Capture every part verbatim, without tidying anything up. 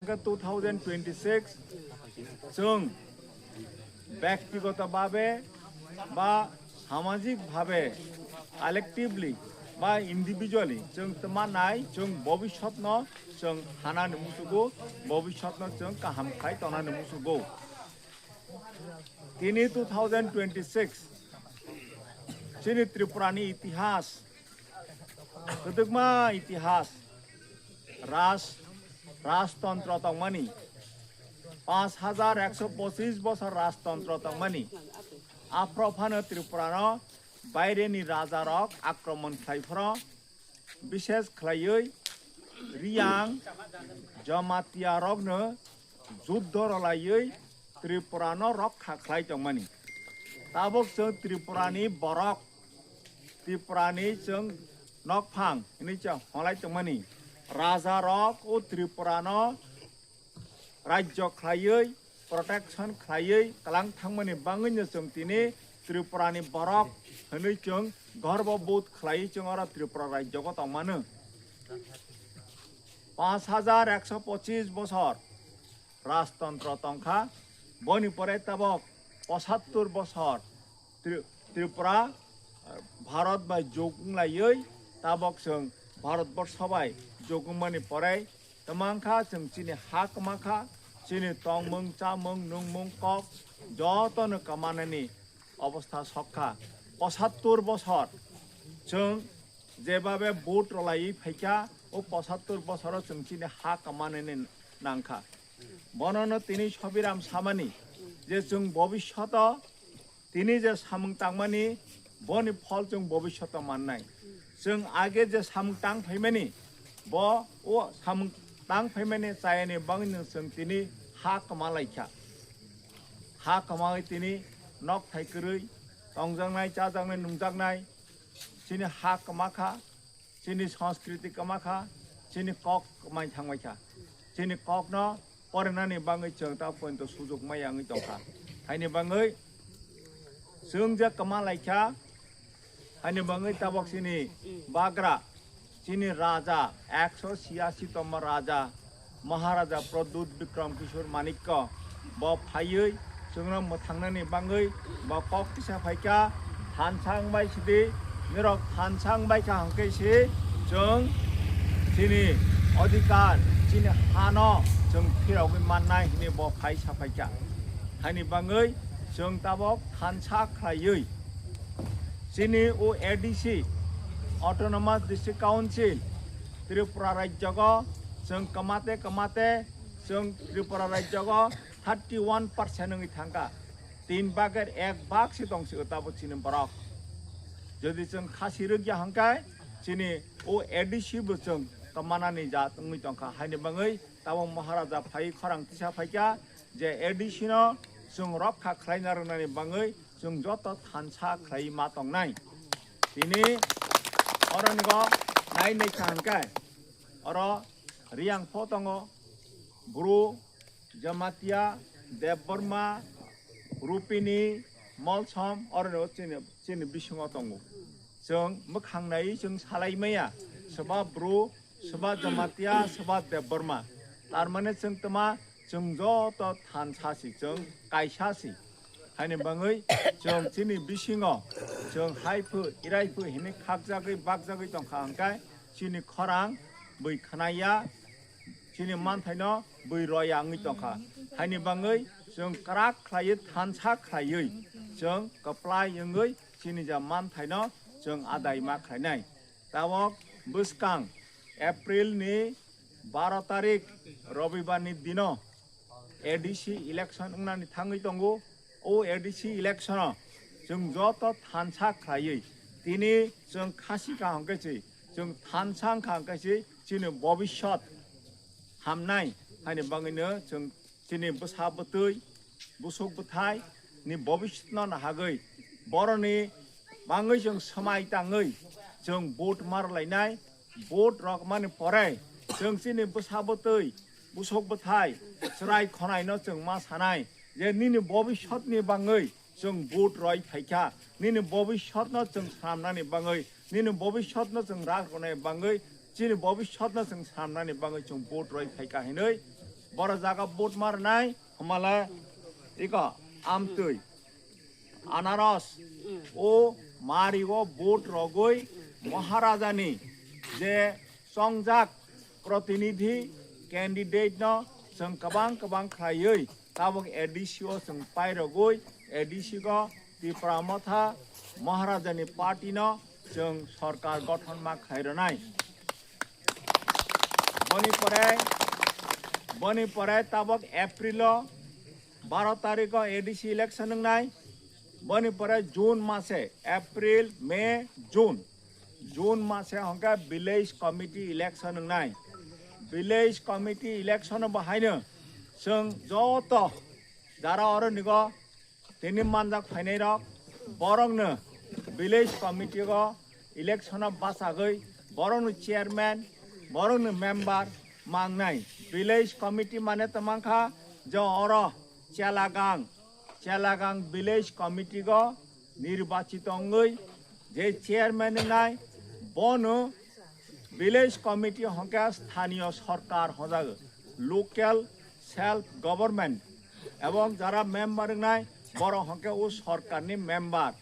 Two thousand twenty-six chwng byaktigoto bhabe ba samajik bhabe, collectively ba individually chwng tma nai, chwng bobiswtno chwng hanani musugo, bobiswtno chwng kaham khai tonani musugo. Tini two thousand twenty-six chini Tripurani itihas, kwdwkma itihas, raj, rajtontro tongmani, panch hajar ekso pochis bosor rajtontro tongmani, aphro phano Tripurano baireni rajarok akromon khlai phro, bishes khlaiwi Riyang Jamatia rokno juddho rwlaiwi Tripurano rokha khlai tongmani. Tabuk chwng Tripurani borok, Tripurani chwng nokphang hinwi chwng holai tongmani. Rajarok o Tripurano rajyo khlaiwi, protection khlaiwi kwlang thangmani bangwino chwng tini Tripurani borok hinwi chwng gorbo bodh khlaiwi chwng oro Tripura rajyogo tongmano. Panch hajar ekso pochis bosor rajtontro tongkha, boni pore tabok pochattor bosor Tri-, Tripura, eh, Bharat bai jog wnglaiwi tabok chwng Bharatborsho bai jog wngmani pore twmangkha chwng chini ha kwmakha, chini tongmung, chamung, nungmung, kok jotono kwmanani obostha sokha. Pochattor bosor chwng jebabe vote rwlaiwi phaikha, o pochattor bosoro chwng chini ha kwmanani nangkha. Bonono tini Sobiram samani je chwng bobishoto tini je samung tangmani, boni phol chwng bobishoto mannai. Chwng age je samung tang phaimani, bo o samung tang phaimani chayani bangwino chwng tini ha kwma laikha. Ha kwmawi tini nok thai kwrwi tongjaknai, chajaknai, nungjaknai, chini ha kwmakha, chini sanskriti kwmakha, chini kok kwmai thangbaikha. Chini kokno porinani bangwi chwng ta pointo sujuk maya wngwi tongkha. Haini bangwi chwng je kwma laikha, haini bangwi tabok chini bagra, chini raja, ekso chiyasi tongma raja, Maharaja Pradyut Bikram Kishore Manikya, bo phaiwi chwngno mwthangnani bangwi bo kok kisa phaikha, thansa wngbai sidi, nirok thansa wngbai kha hwnkhe se chwng chini adhikar, chini hano chwng phirogwi mannai hwnwi bo phai saphaikha. Haini bangwi chwng tabok thansa khlaiwi chini o A D C, Autonomous District Council, Tripura rajyogo chwng kwmate kwmate chwng Tripura rajyogo thirty one percent wngwi thangkha. Tin bagir ek bag se tong si tabo chini borok. Jodi chwng khasi rwgya hwnkhe chini o A D C bo chwng kwmanani jat wngwi tongkha. Haini bangwi tabok Maharaja phai khorang tisa phaikha je A D C no chwng rokha khlaina rwnani bangwi chwng joto thansa khlai ma tongnai. Tini oronigo nai naikha hwnkhe oro Riyang pho tongo, Bru, Jamatia, Debbarma, Rupini, Molsom, oroni chini, chini bisingo tongo. Chwng mwkhang nai chwng salai maya, swba Bru, swba Jamatia, swba Debbarma. Tar mane chwng tma, chwng joto thansa si, chwng kaisa si. Haini bangwi chwng chini bisingo chwng hai phu, irai phu hinwi khakjagwi, bakjagwi tongkha hwnkhe chini khorang bui khnaiya, chini manthaino bui roya wngwi tongkha. Haini bangwi chwng kwrak khlaiwi, thansa khlaiwi, chwng kwplai wngwi chini ja manthaino chwng adai ma khlainai. Tabok bwskang April ni baro tarik Robibar ni dino A D C election wngnani thangwi tongo. O A D C election o chwng joto thansa khlaiwi tini chwng khasi kha hwnkhe se, chwng thansa wngkha hwnkhe se chini bobiswt hamnai haini bangwino chwng chini bwsa bwtwi, busuk bwthai ni bobiswtno nahagwi boroni bangwi chwng swmai tangwi chwng vote ma rwlainai. Vote rwkmani pore chwng chini bwsa bwtwi, busuk bwthai, chwrai khonaino chwng ma sanai je nini bobiswtni bangwi chwng vote rwi phaikha, nini bobiswtno chwng swnamnani bangwi, nini bobiswtno chwng rak rwnai bangwi, chini bobiswtno chwng swnamnani bangwi chwng vote rwi phaikha hinwi Boro jaga vote marnai, homale iko amtwi, anaros, o mari o vote rogwi Maharajani je songjak protinidhi candidate no chwng kwbang kwbang khlaiwi tabok A D C o chwng pairogwi A D C go Tipra Motha Maharajani party no chwng sorkar gothon ma khlai rwnai. Boni pore, boni pore tabok April o baro tarikh o A D C election wngnai. Boni pore June mase, April, May, June. June mase hongke village committee election wngnai. Village committee election o bahaino chwng joto jara oro nigo tini manjak phainai rok borokno village committee o election o bachagwi borokno chairman, borokno member mangnai. Village committee mane tongmankha je oro Chelagang, Chelagang village committee o nirbachito wngwi je chairman wngnai bono village committee hongke sthaniyo sorkar hojago, local self government, ebong jara member wngnai borok hongke o sorkarni member.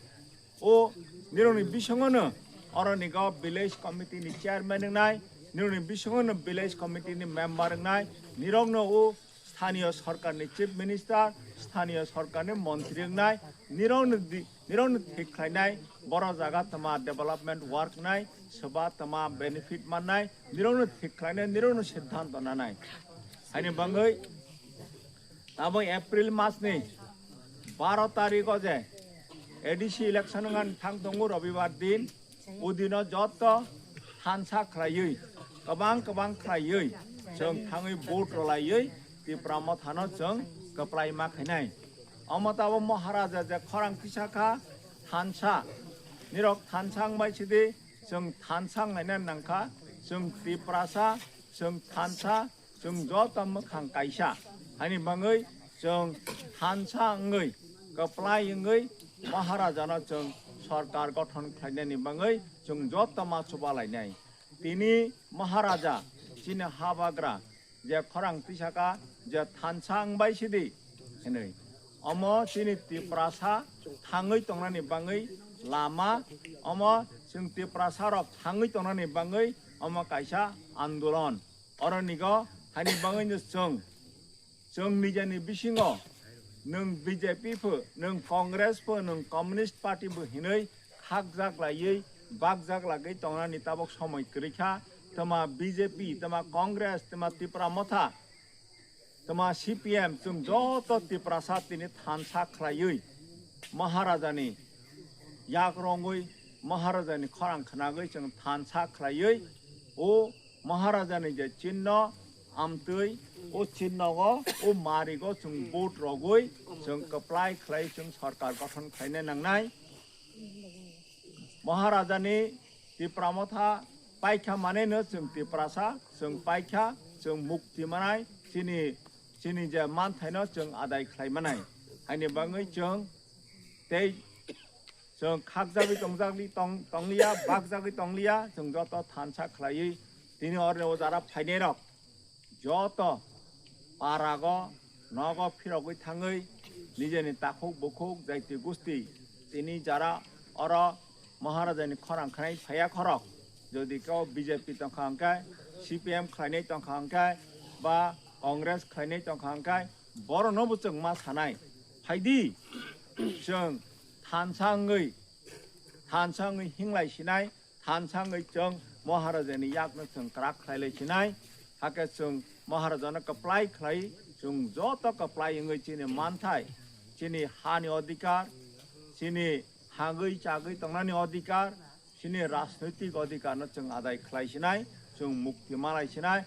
O nirokni bisingono oroni go village committee ni chairman wngnai, nirokni bisingono village committee ni member wngnai, nirokno o sthaniyo sorkarni chief minister, sthaniyo sorkarni montri wngnai, nirokno di-, nirokno thik khlainai, boro jaga tma development work wngnai, soba tma benefit mannai, nirokno thik khlainai, nirokno siddhanto nanai. Haini bangwi abo April mas ni baro tarikh o je A D C election wngkha thang tongo robibar din, o dino joto thansa khlaiwi, kwbang kwbang khlaiwi, chwng thangwi vote rolaiwi Tipra Mothano chwng kwplai ma khainai. Omo tabo Maharaja je khorang tisa kha thansa, nirok thansa wngbai sidi chwng thansa wnglaina nangkha, chwng Tiprasa, chwng thansa, chwng joto mwkhang kaisa. Haini bangwi chwng thansa wngwi, kwplai wngwi Maharajano chwng sorkar gothon khlainani bangwi chwng joto ma chubalainai. Tini Maharaja chini habagra je khorang tisaka je thansa wngbai sidi hinwi. Omo chini Tiprasa thangwi tongnani bangwi lama, omo chwng Tiprasa rok thangwi tongnani bangwi omo kaisa andolon. Oronigo haini bangwino chwng, chwng nijani bisingo nwng B J P pho, nwng Congress pho, nwng Communist Party bo hinwi khakjak laiwi, bakjak lagwi tongnani tabok somoi kwrwi kha. Tma B J P, tma Congress, tma Tipra Motha, tma C P M, chwng joto Tiprasa tini thansa khlaiwi Maharajani yak rongwi, Maharajani khorang khnagwi chwng thansa khlaiwi o Maharajani je chinno amtwi, o chinnogo, o marigo chwng vote rogwi chwng kwplai khlai chwng sorkar gothon khlaina nangnai. Maharajani Tipra Motha paikha maneno chwng Tiprasa, chwng paikha, chwng mukti manai, chini, chini je manthaino chwng adai khlai manai. Haini bangwi chwng tei chwng khakjagwi tongjagwi tong-, tongliya, bakjagwi tongliya, chwng joto thansa khlaiwi tini orni o jara phainairok joto parago nogo phirogwi thangwi nijeni takhuk bukhuk jaiti gusti tini jara oro Maharajani khorang khnai phaiya khorok. Jodi kebo B J P tongkha hwnkhe, C P M khlainai tongkha hwnkhe, ba Congress khlainai tongkha hwnkhe, borokno bo chwng ma sanai. Phaidi, chwng thansa wngwi, thansa wngwi hinglai sinai, thansa wngwi chwng Maharajani yakno chwng kwrak khlailai sinai. Hakhe chwng Maharajano kwplai khlai, chwng joto kwplai wngwi chini manthai, chini hani odhikar, chini hagwi chagwi tongnani odhikar, chini rajnoitik odhikarno chwng adai khlai sinai, chwng mukti malai sinai.